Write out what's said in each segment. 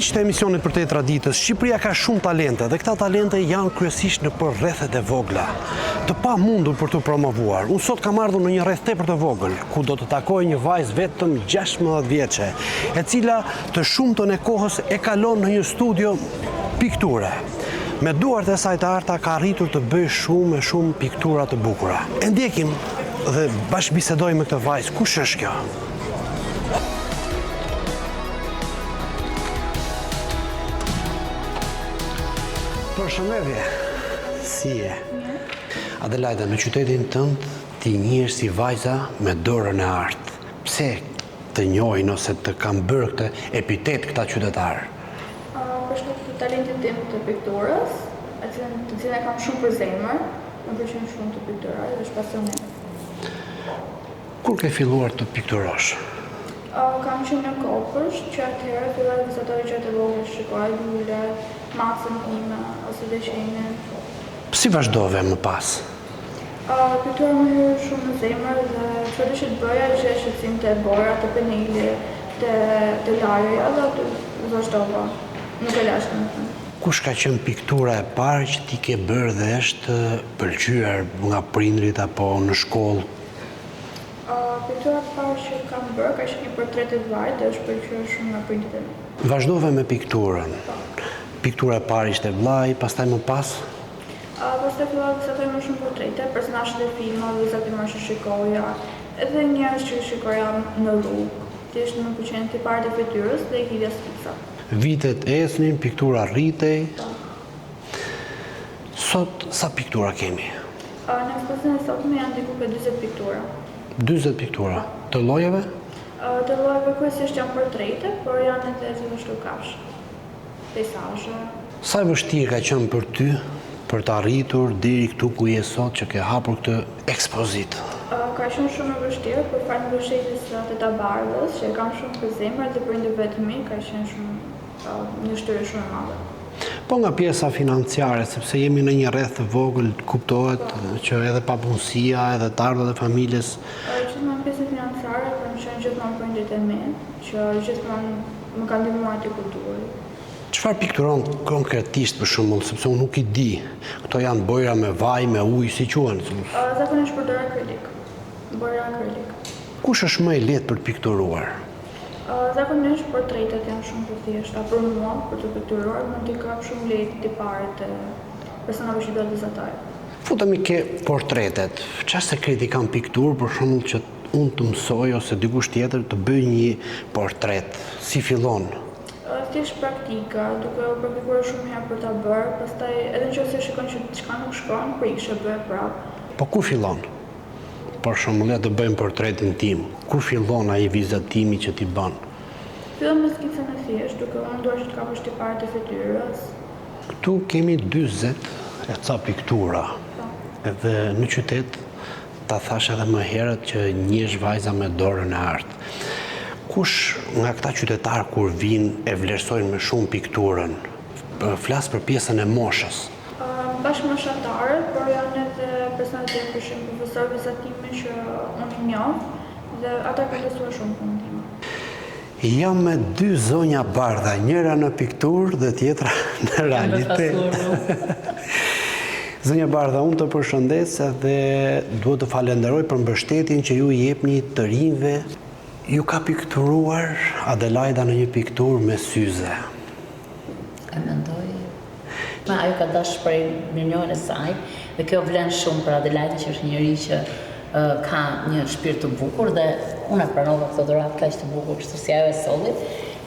Miq të emisionit Përtej Traditës, Shqipëria ka shumë talente dhe këta talente janë kryesisht nëpër rrethet e vogla, të pamundur për t'u promovuar. Unë sot kam ardhur në një rreth tepër të vogël, ku do të takoj një vajzë vetëm 16 vjeçe, e cila të shumtën e kohës e kalon në një studio pikture. Me duart e saj të arta ka arritur të bëjë shumë e shumë piktura të bukura. E ndjekim dhe bashkëbisedojmë me këtë vajzë, kush është kjo? Përshëndetje. Si je? Adelajda, në qytetin tënd ti njihesh si vajza me dorën e artë. Pse të njohin ose të kanë bërë këtë epitet këta qytetarë? Për shkak të talentit tim të pikturës, e cilën, të cilën e kam shumë për zemër, më pëlqen shumë të pikturoj dhe është pasion im. Kur ke filluar të pikturosh? Kam qenë në kopësht, që atëherë fillova të vizatoj që e vogël, shikoja lule, macen time ose dhe qenin. Si vazhdove më pas? Piktura më hyrë shumë në zemër dhe çfarëdo që të bëja gjeja qetësim te bora, te peneli, te te larja dhe aty vazhdova. Nuk e lashë domethënë. Kush ka qenë piktura e parë që ti ke bërë dhe është pëlqyer nga prindërit apo në shkollë? Piktura e parë që kam bërë ka qenë një portret i vëllait dhe është pëlqyer shumë nga prindërit e mi. Vazhdove me pikturën. Po. Piktura e parë ishte vëllai, pastaj më pas? Pastaj fillova të vizatoj më shumë portrete, personazhet e filmave, vizatimorë që shikoja, edhe njerëz që shikoja në rrugë. Thjesht më pëlqenin tiparet e fytyrës dhe i hidhja skica. Vitet ecnin, piktura rritej. Po. Sot sa piktura kemi? Në ekspozitën e sotme janë diku ke 40 piktura. 40 piktura. Të llojeve? Të llojeve kryesisht janë portrete, por janë edhe gjithashtu kafshë. Peisazhe. Sa e vështirë ka qenë për ty për të arritur deri këtu ku je sot që ke hapur këtë ekspozitë? Ka qenë shumë e vështirë, por falë mbështetjes së Teta Bardhës, që e kam shumë për zemër dhe prindërve të mi, ka qenë shumë një shtyrje shumë e madhe. Po nga pjesa financiare, sepse jemi në një rreth të vogël, kuptohet po. që edhe papunësia, edhe të ardhurat e familjes. Gjithmonë pjesa financiare kanë qenë gjithmonë prindërit e mi, që gjithmonë më kanë ndihmuar aty ku duhej. Çfarë pikturon konkretisht për shembull, sepse unë nuk i di. Këto janë bojra me vaj, me ujë, si quhen? Zakonisht përdor akrilik. Bojra akrilik. Kush është më e lehtë për të pikturuar? Zakonisht portretet janë shumë të thjeshta për mua, për të pikturuar, mund t'i kap shumë lehtë tiparet e personave që dua të vizatoj. Futemi ke portretet. Çfarë sekreti ka në pikturë, për shembull, që unë të mësoj ose dikush tjetër të bëjë një portret? Si fillon? Thjesht praktika, duke u praktikuar shumë herë për ta bërë, pastaj edhe në qoftë se shikon që diçka nuk shkon, prishe, bëje prapë. Po ku fillon? Për shembull, ja të bëjmë portretin tim. Ku fillon ai vizatimi që ti bën? Fillon me skicën e thjeshtë, duke u munduar që të kapësh tiparet e fytyrës. Këtu kemi 40 e ca piktura. Po. Edhe në qytet Ta thashë edhe më herët që njihesh vajza me dorën e artë. Kush nga këta qytetarë kur vijnë e vlerësojnë më shumë pikturën? Flas për pjesën e moshës. Bashkëmoshatarët, por janë edhe persona të tjerë, për shembull profesorë vizatimi që unë i njoh dhe ata kanë vlerësuar shumë punën time. Jam me dy zonja Bardha, njëra në pikturë dhe tjetra në realitet. Zonja Bardha, unë të përshëndes dhe duhet të falenderoj për mbështetjen që ju jepni të rinjve. Ju ka pikturuar Adelajda në një pikturë me syze. E mendoj. Ma ajo ka dashur shpreh mirënjohjen e saj dhe kjo vlen shumë për Adelajdën që është njeri që ka një shpirt të bukur dhe unë e pranova këtë dhuratë kaq të bukur kështu si ajo e solli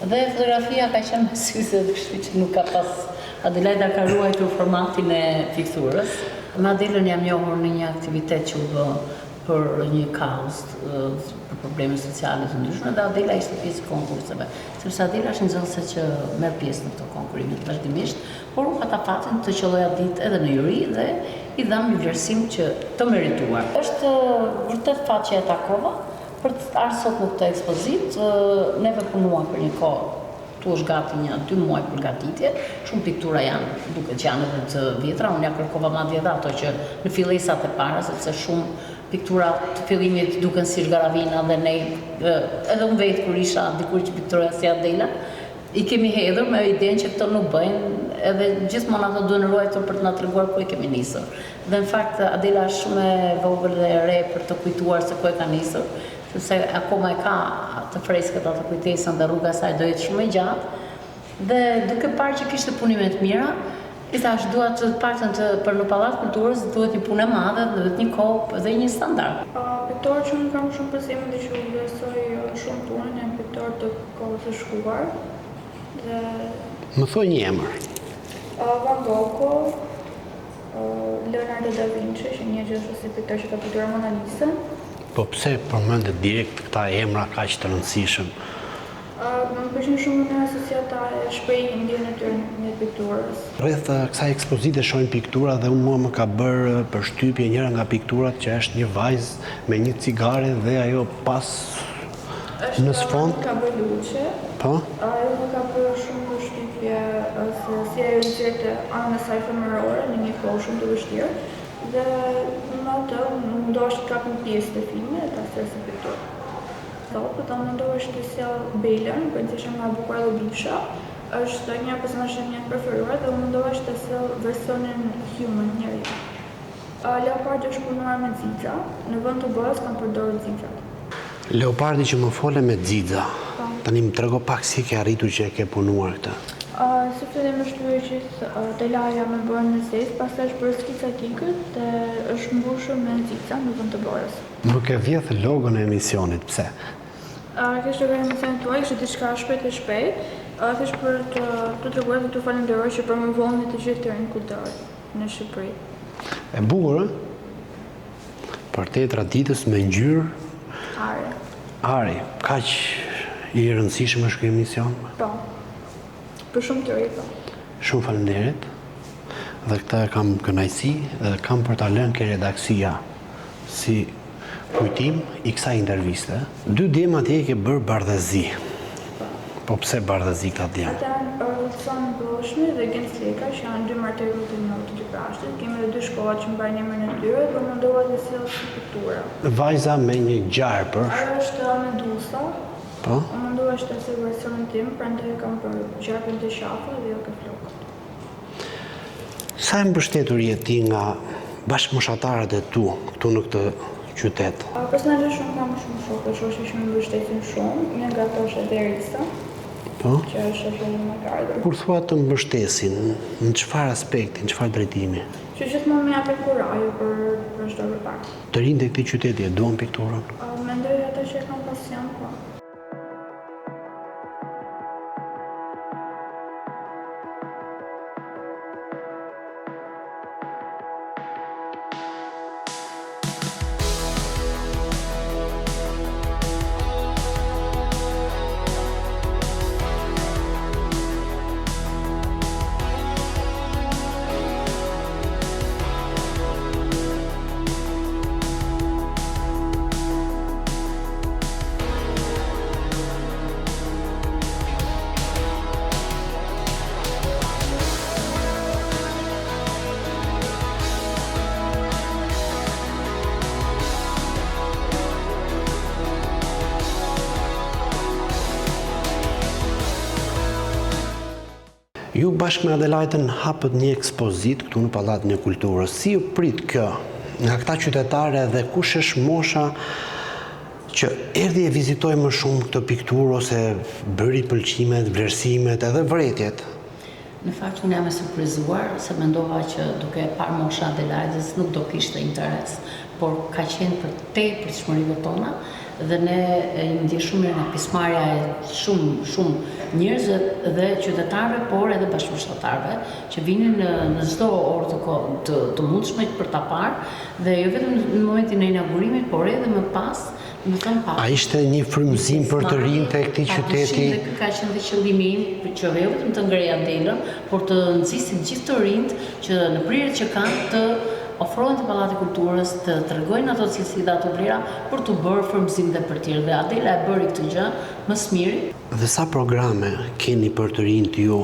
dhe fotografia ka qenë me syze kështu që nuk ka pas Adelajda ka ruajtur formatin e pikturës. Me Adelën jam njohur në një aktivitet që u bë për një kauzë, për probleme sociale të ndryshme dhe Adela ishte pjesë e konkurseve. Sepse Adela është nxënëse që merr pjesë në këto konkurrime vazhdimisht, por unë pata fatin të qëlloja atë ditë edhe në juri dhe i dhamë një vlerësim që të merituar. Është vërtet fat që e takova për të ardhur sot në këtë ekspozitë, neve punuam për një kohë Këtu është gati një dy muaj përgatitje, shumë piktura janë, duket që janë edhe të vjetra, unë ja kërkova madje edhe ato që në fillesat e para, sepse shumë piktura të fillimit duken si zhgaravina dhe ne, edhe unë vetë kur isha dikur që pikturoja si Adela, I kemi hedhur me idenë që këto nuk bëjnë, edhe gjithmonë ato duhen ruajtur për të na treguar ku e kemi nisur. Dhe në fakt Adela është shumë e vogël dhe e re për të kujtuar se ku e ka nisur, sepse akoma e ka të freskët atë kujtesën dhe rruga e saj do jetë shumë e gjatë. Dhe duke parë që kishte punime të mira, i thashë dua të paktën të për në Pallat Kulturës duhet një punë e madhe, duhet një kohë dhe një standard. Piktorë që unë kam shumë për zemër dhe që u vlerësoj shumë punën janë piktorë të kohës së shkuar dhe Më thuaj një emër. Van Gogh, Leonardo da Vinci, që njihet gjithashtu si piktor që ka pikturuar Mona Lisa. Po pse përmende direkt këta emra kaq të rëndësishëm? Më pëlqen shumë mënyra se si ata e shprehin ndjenjën e tyre nëpërmjet pikturës. Rreth kësaj ekspozite shohim piktura dhe unë mua më ka bërë përshtypje njëra nga pikturat që është një vajzë me një cigare dhe ajo pas në sfond. Është Monika Bellucci. Po. Ajo më ka bërë shumë përshtypje se si ajo nxjerrte anën e saj femërore në një kohë shumë të vështirë dhe me atë u mundova që të kap një pjesë të filmit dhe ta sjell si pikturë. Sot do mundohem që të sjell Belën, princesha më e bukur dhe Bisha. Është një nga personazhet e mia të preferuara dhe u mundova që të sjell versionin human, njeri. Leopardi është punuar me xixa, në vend të bojës kam përdorur xixat. Leopardi që më fole me xixa. Po. Tani më trego pak si ke arritur që e ke punuar këtë. Si fillim është lyer gjithë telaja me bojën e zezë, pastaj është bërë skica e tigrit dhe është mbushur me xixa në vend të bojës. Më ke vjedh logon e emisionit, pse? Thjesht logoja e emisionit tuaj ishte diçka shpejt e shpejt, thjesht për të të treguar dhe t'ju falenderoj që promovoni të gjithë të rinjtë kudo në Shqipëri. E bukur, ë? Përtej traditës me ngjyrë Ari. Ari, kaq i rëndësishëm është ky emision? Po. Për shumë të rinj, po. Shumë faleminderit. Dhe këtë e kam kënaqësi dhe kam për ta lënë ke redaksia. Si kujtim i kësaj interviste. Dy djem atje i ke bërë bardhezi. Po pse bardhezi këta djem? Ata janë Robson Blloshmi dhe Genc Leka, që janë dy martirët të njohur të Librazhdit. Kemi edhe dy shkolla që mbajnë emrin e tyre dhe u mundova t'i sjell si piktura. Vajza me një gjarpër. Ajo është Medusa. Po. U mundova që ta sjell versionin tim, prandaj e kam bërë gjarprin te qafa dhe jo ke flokët. Sa e mbështetur je ti nga bashkëmoshatarët e tu këtu në këtë qytet? Personalisht unë kam shumë shokë dhe shoqe që më mbështesin shumë, një nga to është edhe Erisa, Po? që është shoqja ime ka ardhur. Kur thua të mbështesin, në çfarë aspekti, në çfarë drejtimi? Që gjithmonë më japin kurajo për të vazhduar përpara. Të rinjtë e këtij qyteti e duan pikturën? Mendoj ata që e kanë pasion, po. Ju bashkë me Adelajtën hapët një ekspozitë këtu në Pallatin e Kulturës. Si u prit kjo nga këta qytetarë dhe kush është mosha që erdhi e vizitoi më shumë këtë pikturë ose bëri pëlqimet, vlerësimet edhe vërejtjet? Në fakt unë jam e surprizuar se mendova që duke e parë moshën e Adelajdës nuk do kishte interes, por ka qenë përtej pritshmërive tona dhe ne jemi ndjerë shumë mirë nga pjesëmarrja e shumë shumë njerëzve dhe qytetarëve, por edhe bashkëmoshatarëve që vinin në në çdo orë të të, të mundshme për ta parë dhe jo vetëm në momentin e inaugurimit, por edhe më pas A ishte një frymëzim për të rinjtë e këtij qyteti? Dhe ky ka qenë dhe qëllimi im, që jo vetëm të ngreja Adelën, por të nxisim gjithë të rinjtë që në prirjet që kanë të ofrohen te Pallati i Kulturës, të tregojnë ato cilësi dhe ato vlera për t'u bërë frymëzim dhe për të tjerë. Dhe Adela e bëri këtë gjë më së miri. Dhe sa programe keni për të rinjtë ju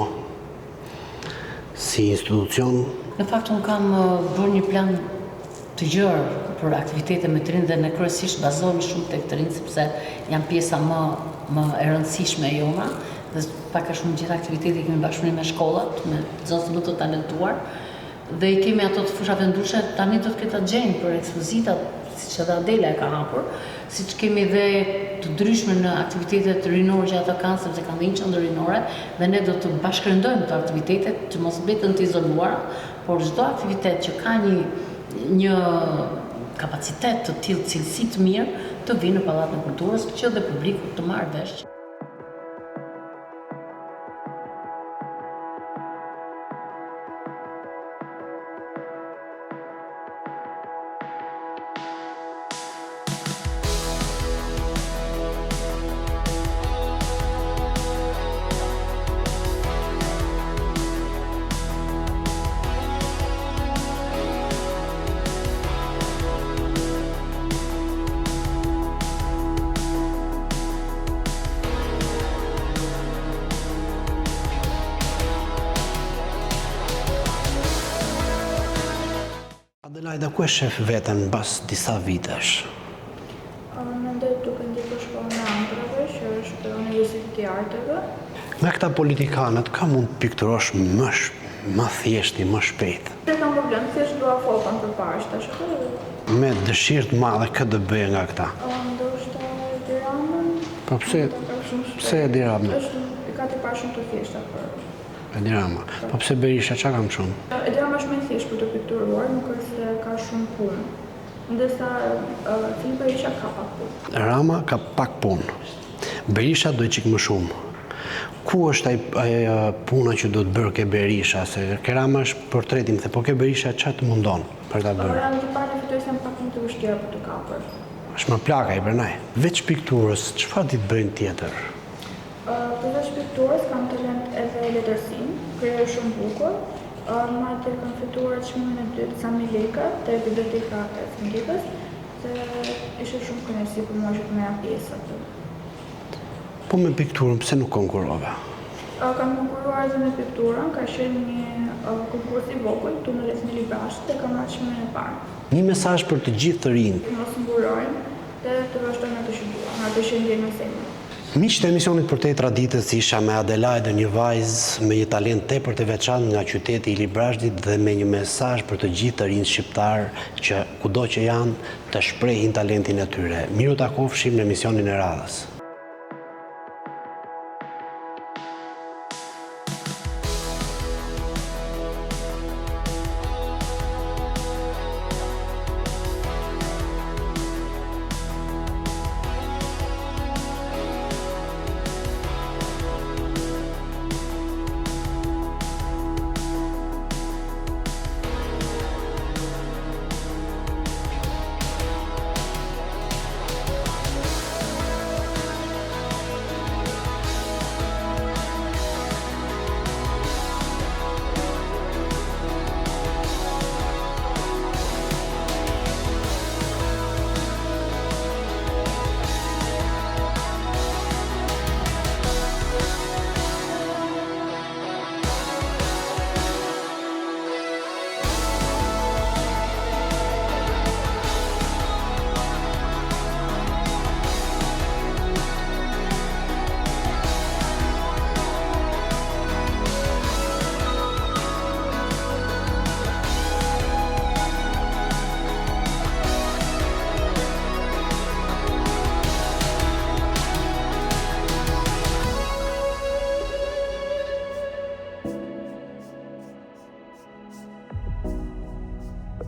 si institucion? Në fakt unë kam bërë një plan të gjerë për aktivitete me të rinjtë dhe ne kryesisht bazohemi shumë tek të rinjtë sepse janë pjesa më më e rëndësishme e jona. Dhe pak a shumë gjithë aktivitetet i kemi bashkëpunim me shkollat, me nxënës më të talentuar dhe i kemi ato të fushave ndryshe, tani do të ketë agjendë për ekspozitat, siç edhe Adela e ka hapur, siç kemi dhe të ndryshme në aktivitetet rinore që ato kanë, sepse kanë dhe një qendër rinore dhe ne do të bashkërendojmë këto aktivitete që mos mbeten të izoluara, por çdo aktivitet që ka një një kapacitet të tillë, cilësi të mirë, të vijë në Pallatin e Kulturës që dhe publiku të marrë vesh. Adelajda, ku e shef veten mbas disa vitesh? Mendoj duke ndjekur shkollën e ëndrrave, që është Universiteti i Arteve. Nga këta politikanët, kë mund të pikturosh më më thjeshti, më shpejt? S'e kam problem, thjesht dua foton përpara që ta shikoj dhe. Me dëshirë të madhe kë do bëje nga këta? Ndoshta Edi Ramën. Po pse pse Edi Rama? Është i ka tipare shumë të thjeshta për Edi Rama. Po pse Berisha ça ka më shumë? Edi Rama është më i thjeshtë për të pikturuar, nuk është se ka shumë punë. Ndërsa Sali Berisha ka pak punë. Rama ka pak punë. Berisha do çik më shumë. Ku është ai ajo puna që do të bërë ke Berisha, se ke Rama është portreti, më the, po ke Berisha ça të mundon për ta bërë? Janë tiparet e fytyrës janë pak më të vështira për të kapur. Është më plak ai prandaj. Veç pikturës, çfarë di të bëjnë tjetër? Përveç pikturës kam talent edhe letërsinë, krijoj shumë bukur. Madje kam fituar çmimin e dytë Sami Leka te biblioteka e Sami Lekës dhe ishte shumë kënaqësi për mua që të merrja pjesë aty. Po me pikturën pse nuk konkurrove? Kam konkurruar edhe me pikturën, ka qenë një konkurs i vogël këtu në rrethin e Librazhdit dhe kam marrë çmimin e parë. Një mesazh për të gjithë të rinjtë. Të mos ngurojnë dhe të vazhdojnë atë që duan, atë që ndjejnë në zemër. Miqtë e emisionit Përtej Traditës isha me Adelajdën, një vajzë me një talent tepër të veçantë nga qyteti i Librazhdit dhe me një mesazh për të gjithë të rinjtë shqiptarë që kudo që janë të shprehin talentin e tyre. Mirutakofshim në emisionin e radhës.